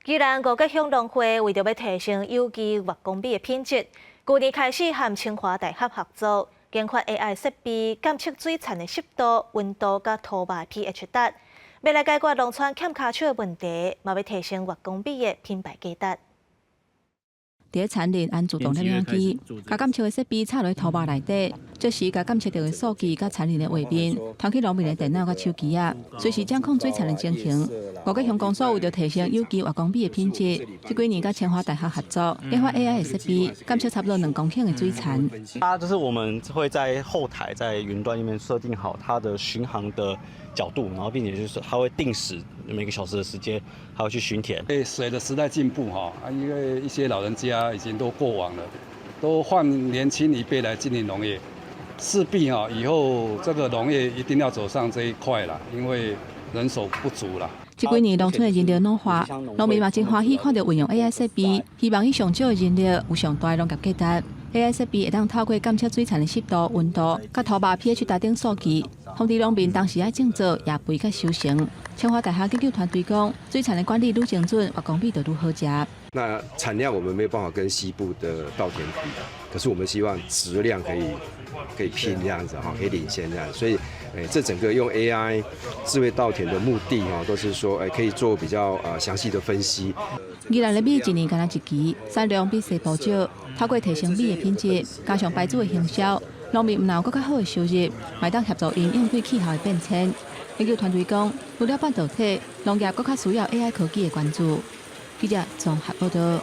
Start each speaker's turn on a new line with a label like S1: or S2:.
S1: 宜蘭五結鄉農會為著欲提升有機越光米的品質，舊年開始和清華大學合作，研發 AI 設備監測水田的濕度、溫度佮土壤 pH 值，欲來解決農村欠跤手的問題，嘛欲提升越光米的品牌價值。
S2: 佇咧田裡安自動攝影機，共監測的設備插落土肉內底，即時共監測著的數據佮田裡的畫面，傳去農民的電腦佮手機仔，隨時掌控水田的情形。五結鄉公所為著提升有機越光米的品質，這幾年佮清華大學合作，研發 AI 的設備，監測差不多2公頃的水田。
S3: 它就是我們會在後台在雲端裡面設定好它的巡航的角度，然後並且就是它會定時每個小時的時間，它會去巡田。
S4: 隨著時代進步哈，啊，因為一些老人家已經都過往了，都換年輕一輩來經營農業，勢必哈以後這個農業一定要走上這一塊啦，因為人手不足啦。
S2: 這幾年農村的人力老化，農民嘛真歡喜看著運用 AI 設備，希望以上少的人力有上大的農業價值。AI 設備會當透過監測水田的濕度、溫度、佮土壤 pH 值等數據，通知農民當時愛種作也肥佮收成。清華大學研究團隊講，水田的管理愈精準，越光米就愈好食。
S5: 那產量我們沒有辦法跟西部的稻田比，可是我們希望質量可以拼這樣子哈，可以領先這樣。所以，這整個用 AI 智慧稻田的目的哈，都是說，可以做比較詳細的分析。
S2: 宜蘭的米一年干焦一季，產量比西部少，透過提升米的品質，加上牌子的行銷，農民毋但有閣較好的收入，嘛當協助𪜶應對氣候的變遷。研究團隊講，除了半導體，農業閣較需要 AI 科技的關注。記者綜合報道。